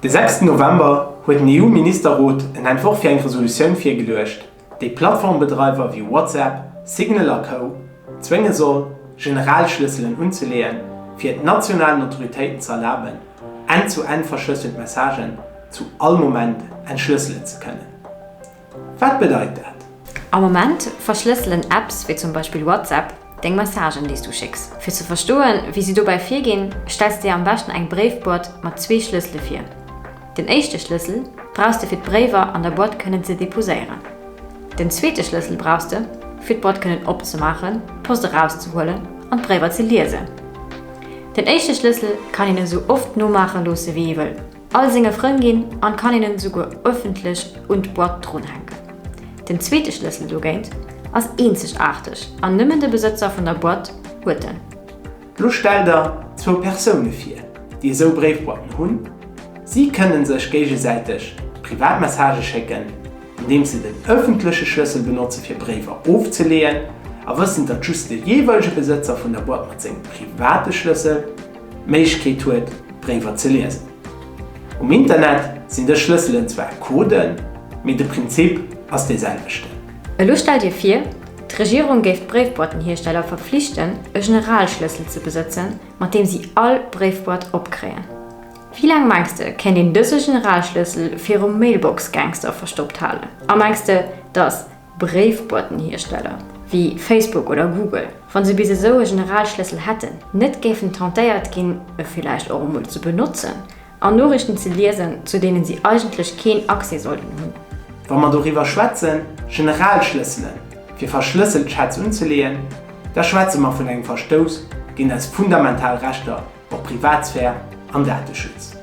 De sechsten November huet den EU-Ministerrot en Entworf fir eng Resolutioun virgeluecht, déi Plattformbedreiwer wéi WhatsApp, Signal a Co. Zwénge soll, Generalschlësselen unzeleeën, fir et nationalen Autoritéiten ze erlaben, Enn-zu-Enn verschlësselt Messagen zu all Moment entschlësselen ze kënnen. Wat bedeit dat? Am Moment verschlësselen Apps wéi zum Beispill WhatsApp deng Messagen, déi s du schécks. Fir ze verstoen, wéi si dobäi virginn, stells de dir am beschten eng Bréifboîte mat zwee Schlëssele vir. Den éischte Schlëssel brauchs de fir d'Bréiwer an der Boîte kënnen ze deposéieren. Den zweete Schlëssel brauchs de, fir d'Boîte kënnen opzemaachen, d'Post erauszehuelen an d'Bréiwer ze liesen. Den éischte Schlëssel kann een esou oft nomaache loosse wéi ee wëll, all senge Frënn ginn an kann een en esouguer ëffentlech un d'Boîte drunhänken. Den zweete Schlëssel dogéint ass eenzegaarteg an nëmmen de Besëtzer vun der Boîte huet en. Lo stell der zwou Persoune vir, déi esou Bréifboîten hunn. Si kënne sech géigesäiteg privat Messagë schécken, andeems se den ëffentleche Schlëssel benotze fir Bréiwer ofzeleeën, a wëssen, datt just de jeeweilege Besëtzer vun der Boîte mat sengem private Schlëssel d'Méiglechkeet huet, d'Bréiwer ze liesen. Um Internet sinn dës Schlësselen zwar Coden, mee de Prinzip ass dee selwechten. Elo stell dir vir, D'Regierung géif d'Bréifboîtenhiersteller verpflichten, e Generalschlëssel ze besëtzen, mat deem si all Bréifboîte opkréien. Wéi laang mengs de, kéint een dëse Generalschlëssel virum Mailbox-Gangster verstoppt halen? A mengs de, datt Bréifboîtenhiersteller wéi Facebook oder Google, wa se bis esou e Generalschlëssel hätten, net géifen tentéiert ginn, e villäicht och emol ze benotzen? An Noriichten ze liesen, zu deenen si eigentlech keen Accès sollten hunn. Wa mer doriwwer schwätzen, Generalschlëssele fir verschlësselt Chats unzeleeën, da schwätze mer vun engem Verstouss géint eis fundamental Rechter op Privatsphär an Dateschutz.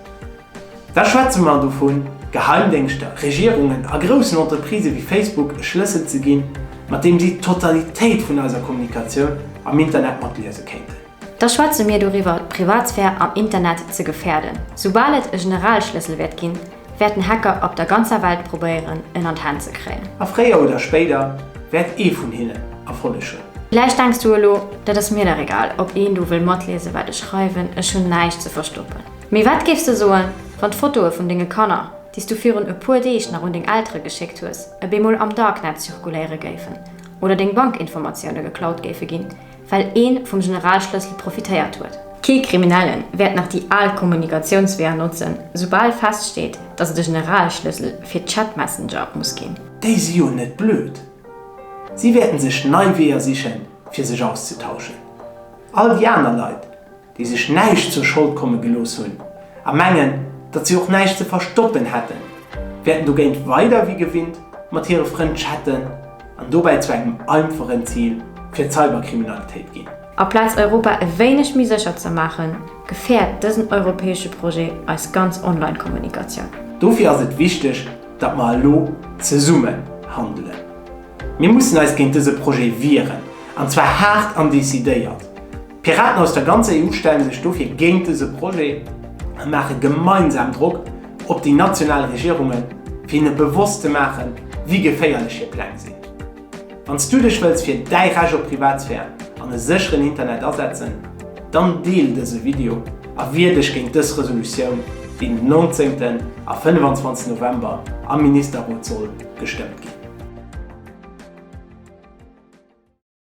Da schwätze mer dovun, Geheimdéngschter, Regierungen a groussen Entreprisë wéi Facebook e Schlëssel ze ginn, mat deem si d'Totalitéit vun eiser Kommunikatioun am Internet matliese kéinten. Da schwätze mir doriwwer, d'Privatsphär am Internet ze gefäerden. Soubal et e Generalschlëssel wäert ginn, wäerten Hacker op der ganzer Welt probéieren, en an d'Hänn ze kréien. A fréier oder spéider wäert ee vun hinnen Erfolleg hunn. Villäicht denks du elo, dat ass mir dach egal, ob een do wëll matliesen, wat ech schreiwen, ech hunn näischt ze verstoppen. Mee wat géifs de soen, wann d'Fotoe vun denge Kanner, déi s du virun e puer Deeg nach un deng Eltere geschéckt hues, e bemol am Darknet zirkuléiere géifen oder deng Bankinformatioune geklaut géife ginn, well ee vum Generalschlëssel profitéiert huet. Kee Kriminelle wäert nach déi al Kommunikatiounsweeër notzen, soubal feststeet, datt et e Generalschlëssel fir Chat-Messenger muss ginn. Déi si jo net blöd. Si wäerten sech nei Weeër sichen, fir sech auszetauschen. All déi aner Leit, déi sech näischt zur Schold komme gelooss hunn a mengen, datt si och näischt ze verstoppen hätten, wäerten dogéint weider wéi gewinnt mat hire Frënn chatten an dobäi zu engem einfachen Zil fir d'Cyberkriminalitéit ginn. Aplaz Europa e wéineg méi sécher ze maachen, gefäert dësen europäesche Projet eis ganz Online-Kommunikatioun. Dofir ass et wichteg, datt mer elo zesummen handelen. Mir mussen eis géint dëse Projet wieren, an zwar haart an decidéiert. D'Piraten aus der ganzer EU stellen sech dofir géint dëse Projet a maache gemeinsam Drock op déi national Regierungen, fir hinne bewosst ze maachen, wéi geféierlech hir Pläng sinn. Wann s du dech wëlls fir däi Recht op Privatsphär an e sécheren Internet asetzen, dann deel dëse Video a wier dech géint dës Resolutioun, déi den 19. a 25. November am Ministerrot soll gestëmmt ginn.